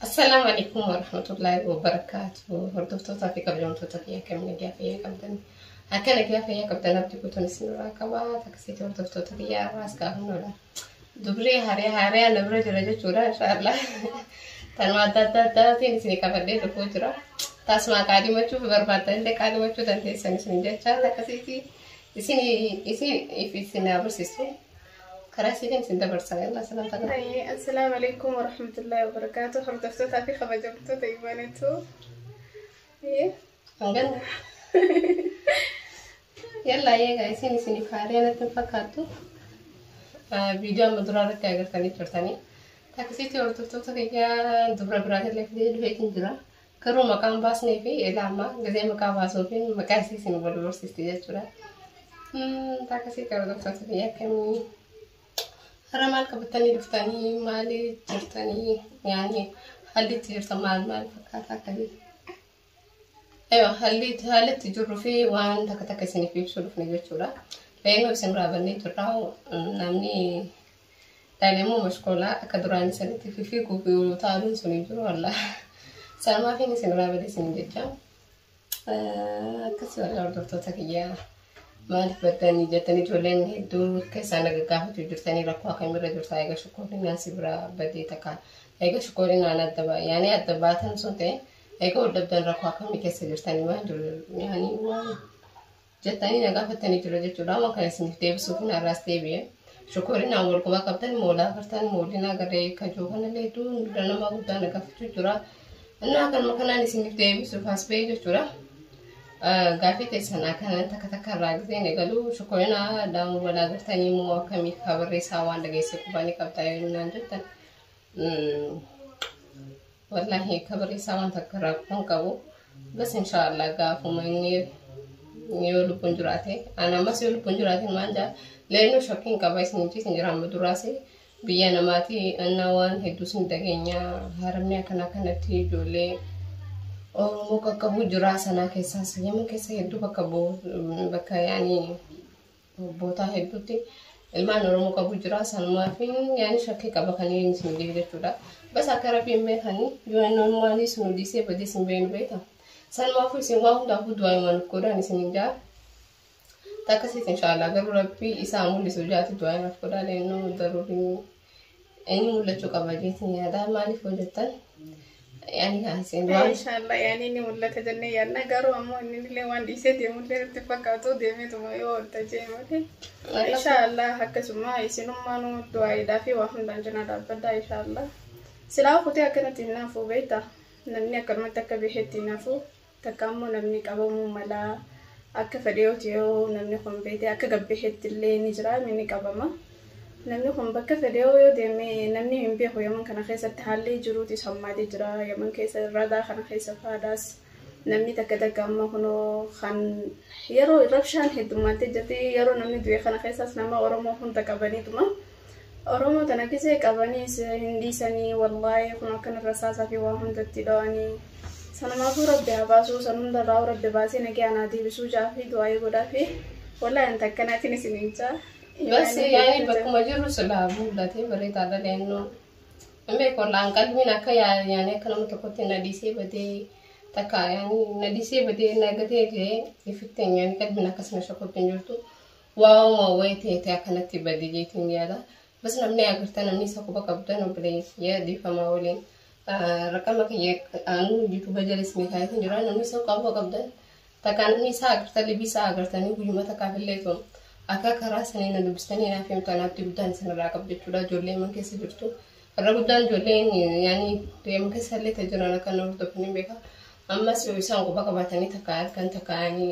Assalaamu alaikum warahmatullaahi wabarakaatu. Hordoftootaa fi kabajamtoota kiyya, akkam nagaa fayyaa qabdan? Akka nagaa fayyaa qabdan abdii guutuun isinirraa qaba. Taksiitii hordoftoota kiyyaa irraas gaafannoodha. Dubree hariyaa hariyaa na bira jira jechuudha, inshaallah. Tanuma adda adda addaatiin isin qabadhee dhufuu jira. Tasuma qaadimachuuf barbaaddan illee qaadimachuu dandeessan isin jecha. Akkasiitii isin isin if isin agarsiistu. Karaa isiitiin isin dabarsan. Yallaa, salamtaa qaba. Assalaamu alaikum warahmatullahi wabarakatuh. Hordoftootaa fi kabajamtoota imaanitu. Hangan. Yallaa, eegaa isin isiniif haaree natti hin fakkaattu. Viidiyoo amma duraa irratti agartanii turtanii. Taksiitii hordoftoota kiyyaa, dubra biraatillee fidee dhufeetiin jira. Garuu maqaan baasnee fi ilaa ammaa gizee maqaa baasuu fi maqaa isii isin wal barsiisti jechuudha. Taksiitii hordoftoota kiyyaa, akkamii? Har'a maal qabatanii dhuftanii? Maali jirtanii? Yaani haalli itti jirtan maal maal fakkaata, akkamii? Ewa, haalli itti jirruu fi waan takka takka isiniif ibsuu dhufne jechuudha. Leenuu isin biraa bannee jirra. Namni dhaalemuu mashkoolaa akka duraanii sanitti fiiguu fi utaaluun sun hin jiru wallaa. Sanumaaf inni isin biraa badee isin jecha. Akkasii wallaa, hordoftoota kiyyaa, maaliif baddanii jettanii ijoolleen hedduu keessaa na gaggaafachuu jirtanii, rakkoo akkamirra jirta, eega shukkooriin si biraa badee takka eega shukkooriin adda yaani adda baatan sun ta'e, eega wal dhabdan rakkoo akkamii keessa jirtanii waan jiru yaani waan jettanii na gaafatanii jiru jechuudha. Waan kana isiniif deebisuuf har'aas deebi'e. Shukkooriin wal qubaa qabdan moolaa agartan mooliin agarree kajoo kanallee hedduu nama guddaa na gaafachuu jira. Innaa kanuma kanaan isiniif deebisuuf as ba'e jechuudha. Gaafii teessan akkanan takka takka irraa giseen eegalu, shukkoorina daamuu balaa agartanii immoo akkamii kabarreessaa waan dhageesse qubanii qabdaa yoo naan jettan, wallaahi kabarreessaa waan takka irraa quban qabu. Bas, inshaallah gaafuma inni yoo lubbuun jiraate, ana ammas yoo lubbuun jiraate maal jaa leenuu shakkiin qaba isin isin jira. Amma duraas biyya namaati annaa waan hedduu isin dhageenya, haramni akkana kanatti ijoollee Oromoo qaqqabu jira sanaa keessaas Yaman keessa hedduu bakka bakka yaani bootaa hedduutti ilmaan Oromoo qabu jira. Sanumaa fi yaani shakkii qaba kan inni isin jedhu jechuudha. Bas, akka rabbiin beekanii yoo inni maalii sun dhiisee badee isin beenu beeka. Sanumaafuu isin waa hundaafuu du'aa himaa nuuf godhaan isin hin jaa. Takkasiit inshaallah, garuu rabbii isaa mul'isu jaati du'aa himaaf godhaa. Leennoo daruurii inni mul'achuu qaba jeetiin yaada. Maaliif hojjettan yaani isin waan Inshaallah, yaani inni mul'ata jennee yaadna, garuu ammoo inni illee waan dhiisee deemullee nutti fakkaatu, deemeetuma yoo ol tajee malee. Inshaallah, akkasuma isinummaanuu du'aayiidhaa fi waa hundaan cinaa dhaabbadhaa inshaallah. Silaa kutee akkanatti hin naafu beekta. Namni akkanumatti akka beeketti hin naafu. Takka ammoo namni qabamuu mala akka fedhe yoo ta'e, yoo namni kun beekte akka gabbeeketti illee ni jira, ni qabama. Namni kun bakka fedhe yoo deeme namni hin beeku. Yaman kana keessatti haalli jiruutis hammaatee jira. Yaman keessa radaa kana keessa faadhaas namni takka takka amma kunoo kan yeroo rabshaan heddummaatee jirti, yeroo namni du'e kana keessaas nama Oromoo hunda qabaniituma. Oromoo tana gisee qabaniis hin dhiisanii, wallaahi kun akkana rasaasaa fi waa hundatti dhawanii. Sanumaafuu rabbi haa baasuu, san hundarraa rabbi baasee nagaa naa deebisuu jaa fi du'aayii godhaa fi wallaahi anta akkanaatiin isin hin jaa. Bas, yaani bakkuma jirru silaa mul'atee bareedaadha. Leennoo hin beeku wallaan qalbiin akka yaani akka nama tokkotti na dhiisee badee takka yaani na dhiisee badee na gatee jee ifitti yaani qalbiin akkasuma shakkutti hin jirtu. Waa'uma wayii ta'e akkanatti badee jeetiin yaada. Bas, namni agartan, namni isa quba qabdan, obboleeyya dhiifamaa waliin raqama kiyya aanu YouTube jala isin kaayetiin jira. Namni isa quba qabdan takka namni isaa agartan, libii isaa agartanii guyyuma takkaaf illee tun akka karaa sanii na dubbistanii naaf himtan abdii guddaan isinirraa qabu jechuudha. Ijoollee man keessa jirtu. Irra guddaan ijoolleen yaani deema keessa illee jiran akka na hordofan hin beeka. Ammas yoo isaan quba qabaatanii takka argan takka yaani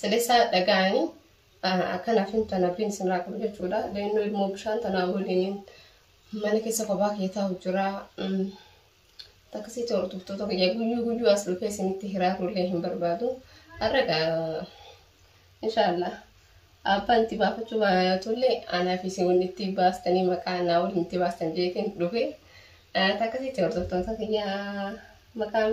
saleessaa dhaga'anii akkanaaf himtan abdiin isinirraa qabu jechuudha. Leennoo ilmoo bishaan tanaa waliin mana keessa kophaa kee taa'u jira. Akkasitti hordoftoota kiyya, guyyuu guyyuu as dhufee isinitti hiraarullee hin barbaadu. Har'a inshaallah abbaan itti baafachuu baatullee anaaf isin wanni itti baastanii maqaa naa waliin itti baastan jeetiin dhufe. Akkasitti hordoftoota kiyya, maqaa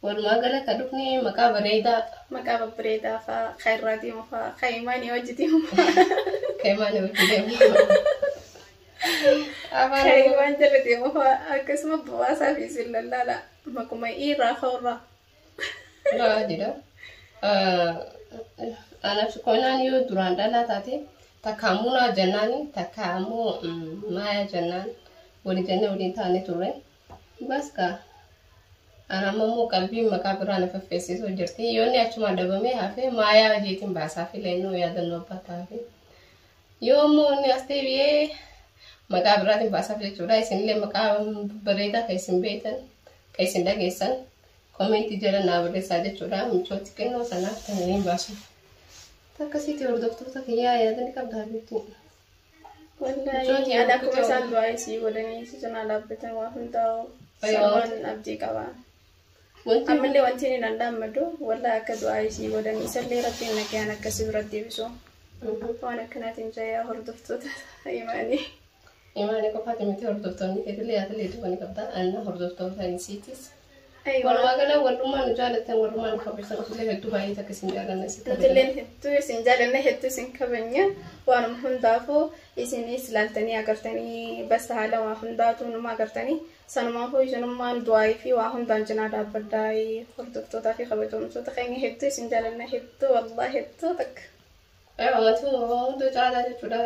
walumaa gala ka dhufne maqaa bareedaa. Maqaa babbareedaa fa'aa, kan irraa deemu fa'aa, kan imaanii hojii deemu fa'aa. Kan imaanii hojii deemu. Afaan Kai waan jala deemu akkasuma bobaasaa fi isin lallaala. Makuma irraa ka'urraa. Baadidha. Anaaf qonnaan yoo duraan dhalaa taate takka munaa jennaan takka ammoo maayaa jennaan walii jennee waliin taane turre. Bas kaa. Ana amma immoo qalbiin maqaa biraa na faffeessisuu jirti. Yoo inni achuma dhabamee hafe maayaa hojiitiin baasaa fi leennoo yaadannoo abbaa ta'afi. Yoo immoo inni as deebi'ee maqaa biraatiin baasaaf jechuudha. Isinillee maqaa bareedaa kan isin beektan kan isin dhageessan komentii jala naa barreessaa jechuudha. Michooti xinnoo sanaaf kan hin baasu. Akkasitti hordoftoota kiyyaa yaadani qabda habiibti. Wallaahi ani akkuma isaan du'aa isii godhanii si cinaa dhaabbatan waa hundaa'u sanumaan abdii qaba. Wanti Ammallee wanti inni danda'ammadu wallaahi akka du'aa isii godhanii isallee rabbiin nagayaan akkasii biratti deebisu. Waan akkanaatiin jayyaa hordoftoota imaanii. Imaanii qofaati miti hordoftoonni keetillee yaadallee dubbani qabda. Anna hordoftoota isiitis. Aywa. Walumaa gala walummaa nu jaallattan walummaa nu kabajjan ofiillee hedduu baay'ee takka isin jaallanna isin kabajna. Nutilleen hedduu isin jaallanna hedduu isin kabajna waanuma hundaafuu isinis ilaaltanii agartanii basta haala waa hundaatu numa agartanii sanumaafuu isinummaan du'aayii fi waa hundaan cinaa dhaabbadhaa hordoftootaa fi kabajamtoota keenya hedduu isin jaallanna hedduu wallaahi hedduu takka. Aywa wanti hunda caalaa jechuudha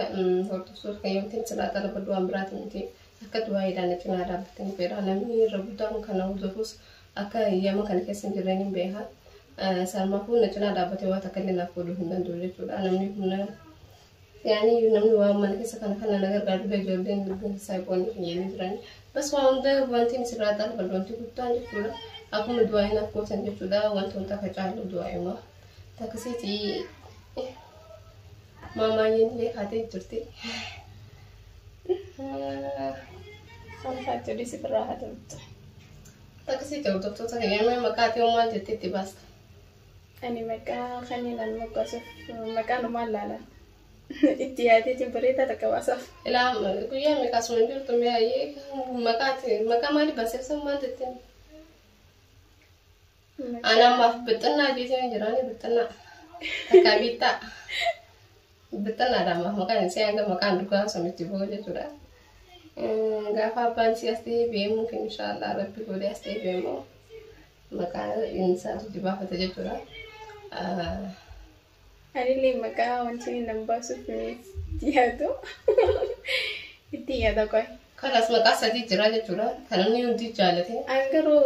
hordoftoota keenya wanti silaa xalabadhu waan biraati miti akka du'aayiidhaan cinaa dhaabbatanii fedha namni irra guddaan kana hordofus akka yaman kana keessa hin jirreen hin beeka. Sanumaafuu na cinaa dhaabbatee waan takka illee naaf godhuu hin danda'u jechuudha namni humna yaani namni waan mana keessa kana kana na gargaaru ijoolleen saayiboonni kiyyanii jiran bas waan hunda wanti sirraa xalabadhu wanti guddaan jechuudha akkuma du'aayiin naaf gootan jechuudha wanti hunda akka caalu du'aayima takkasiitii maamaayeen illee kaatee jirti. Salphaatti oduu si birraa haa ta'utti. Takkasiitii hordoftoota keenya maqaa ta'e maal jettee itti baasta? Ani maqaa kanneen moggaasuuf maqaa numaan laala. Itti yaadeetiin bareedaa takka baasaaf. Ilaa guyyaa meeqa asuma jirtu mi'aayee maqaa maali baaseef maal jetteen? Ana ammaaf bixinnaa jeetiin jiraani bixinnaa. Takka biittaa. Bixinnaadha ammaaf maqaan isii hanga maqaan dhugaa osoo itti bu'u jechuudha. Gaafa abbaan si as deebi'ee mungkin inshaallah rabbi godhee as deebi'ee immoo maqaa isaatu itti baafata jechuudha. Anillee maqaa wanti inni nan baasuuf itti yaadu. Itti yaada qoy. Kanas maqaa sadii jira jechuudha. Kan inni hundi jaalate. An garuu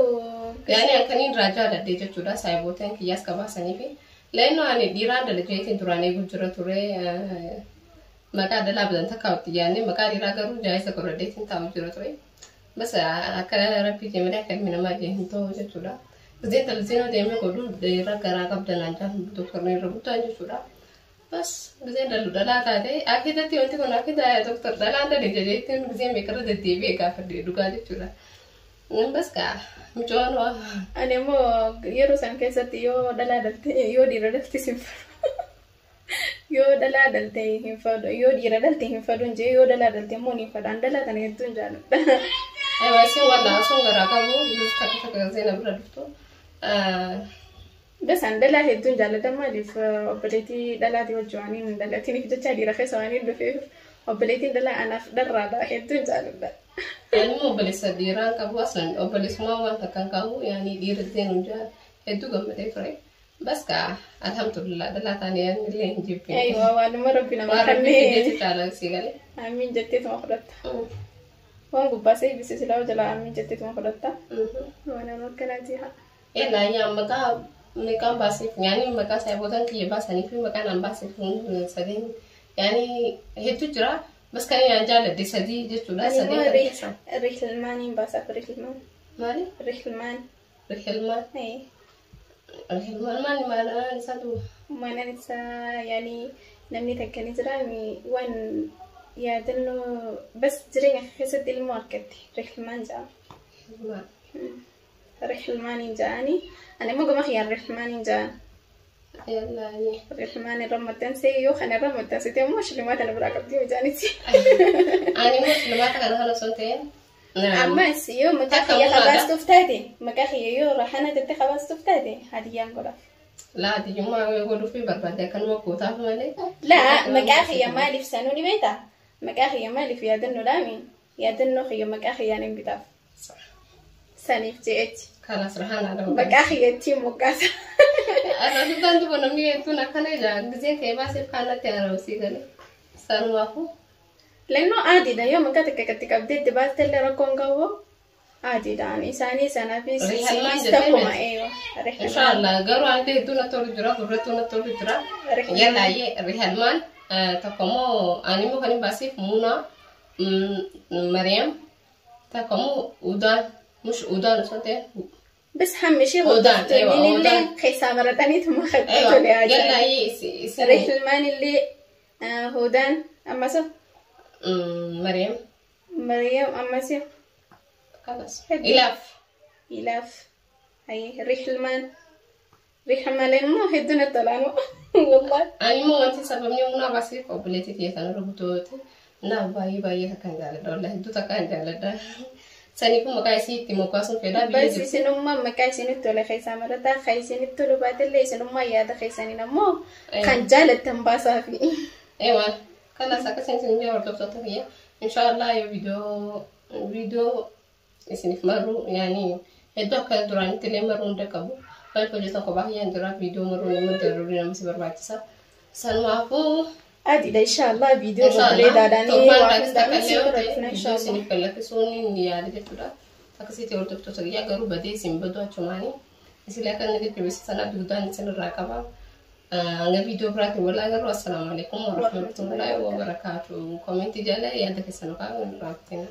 Yaani akkaniin irraa jaaladhe jechuudha. Saayibootaan kiyyaas qabaasanii fi leennoo ani dhiiraan dalajeetiin duraan eeguu jira ture. Maqaa dhalaa bitan takka itti yaadne maqaa dhiiraa garuu jaayisa godhadheetiin taa'u jira ture. Bas akka rabbii jee malee akka ilmi namaa jee hin ta'u jechuudha. Giseen talisiinoo deemee godhu dhiira garaa qabdanaan jaan doktorni irra guddaan jechuudha. Bas giseen dalu dhalaa taate akkitatti wanti kun akkita doktor dhalaan dale jedheettiin giseen meeqarra deddeebi'ee gaafadhe dhugaa jechuudha. Bas kaa micoon waa. Ani immoo yeroo san keessatti yoo dhalaa dhalte yoo dhiira dhalte sin fedhu. Yoo dhalaa dhalte hin fedhu yoo dhiira dhalte hin fedhu hin jee yoo dhalaa dhalte immoo ni fedha. An dhalaa tana hedduun jaalladha. Aywa isin wallaa sun garaa qabu takka takka giseen bira dhuftu. Bas an dhalaa hedduun jaalladha maaliif obboleettii dhalaatii wajji waan hin dhalatiniif jecha dhiira keessa waan hin dhufeef obboleettiin dhalaa anaaf dharraadha hedduun jaalladha. Ani immoo obboleessa dhiiraa hin qabu aslan obboleessummaa waan takka hin qabu yaani dhiira giseen hundaa hedduu gammadee ture. Bas kaa alhamdulillah dhalaa taane illee hin jibbine. Aywa waanuma rabbi nama Waan rabbi kennee fideeti caala sii galee. amiin jetteetuma fudhatta. Waan gubbaa see eebbise silaa jalaa amiin jetteetuma fudhatta. Waan nama akkanaati haa. Ela yaa maqaa meeqaan baaseef yaani maqaa saayibootaan kiyya baasanii fi maqaan an baaseef sadeen yaani hedduu jira. Bas kan yaan jaalladhe sadii jechuudha. Ani Sadeen immoo kana keessaa. Riihilmaaniin baasaaf Riihilmaan. Maali? Riihilmaan. Rihilmaan. Rihilmaan maali maal isaa duuba? Maanaan isaa yaani namni takka ni jira waan yaadannoo bas jireenya keessatti ilmoo argatte Riihilmaan jedhama. Rihilmaan. Riihilmaaniin jedhanii ani immoo gama kiyyaan Riihilmaaniin jedhan. Yallaa. Riihilmaan irra maxxansee yoo kana irra maxxansite immoo shilimaata na biraa qabdi mijaaniti. Ani immoo shilimaata kana kana osoo hin ta'in. Ammas yoo maqaa Takka kiyya munaadha. kabaastuuf taate maqaa kiyya yoo rahana jettee kabaastuuf taate hadiyyaan godhaaf. Laa diyyummaa yoo godhuu fi barbaade akkanuma gootaaf malee. Laa maqaa kiyya maaliif sanuu ni beektaa? Maqaa kiyya maaliif yaadannoodhaami? Yaadannoo kiyya maqaa kiyyaan hin bitaaf. Saniif je'echi. Kanas rahaan haadha. Maqaa kiyya ittiin moggaasa. Arrasuudhaan duba namni hedduun akkana ijaa giseen ka'ee baaseef kaanatti haaromsii galee. Sanumaafuu. Lennoo aadiidha yoo maqaa takka gatti qabdee itti baaste illee rakkoon qabu aadiidha. Isaanii sanaafis Rihalmaan jedhee takkuma miti. eewa. Inshaallah garuu ante hedduu natti tolu jira gurrattuu natti tolu jira. Yallaayyee Rihalmaan tokko immoo ani immoo kan hin baasiif Muunaa Mariyaam tokko immoo Udaan mush Udaan osoo ta'e. Bas hammi ishee Odaan, eewa, hordoftoonni illee odaan. keessaa marataniituma Eewa tole ajaa'iba. yallaayyee isin Rihilmaan illee Hudaan ammas Mariyaam Mariyaam ammas kalas Ilaaf. Ilaaf Rihilmaan Rihilmaan immoo hedduu natti tolaanu wallahi. Ani immoo wanti sababni Muunaa baasiif obboleettii tiyya sana rukutooti. Naaf baay'ee baay'ee takka hin jaalladha wallahi hedduu takka hin jaalladha. Saniifuu maqaa isii itti moggaasuun fedhaa biyya Bas jirti. isinummaa maqaa isinitti tole keessaa marataa kan isinitti tolu baatellee isinummaa yaada keessaniin ammoo kan jaalattan baasaafi. Ewa, kanas akkasiin isin jaa hordoftoota kiyya. Inshaallah yoo viidiyoo isiniif marru yaani hedduu akka duraanitti illee marruu hunda qabu. Maaliif hojii tokko baay'een jira viidiyoo marruu nama darurri nama si barbaachisa. Sanumaafuu Adiidha inshaallah viidiyoo inshaallah babbareedaadhaan torbaan waa takka hundaanuu illee isin yoo bira ta'e dhufna viidiyoo inshaallah. isiniif gallakkisuun ni yaada jechuudha. Akkasitti hordoftoota kiyya garuu badee isin baduu achumaanii isin akka inni jajjabeessa sanaa dugdaan isin irraa qaba. Hanga viidiyoo biraatiin wal agarru assalaamu alaikum warahmatullahi wabarakaatu. Komentii jala yaada keessan yookaan hin raabtina.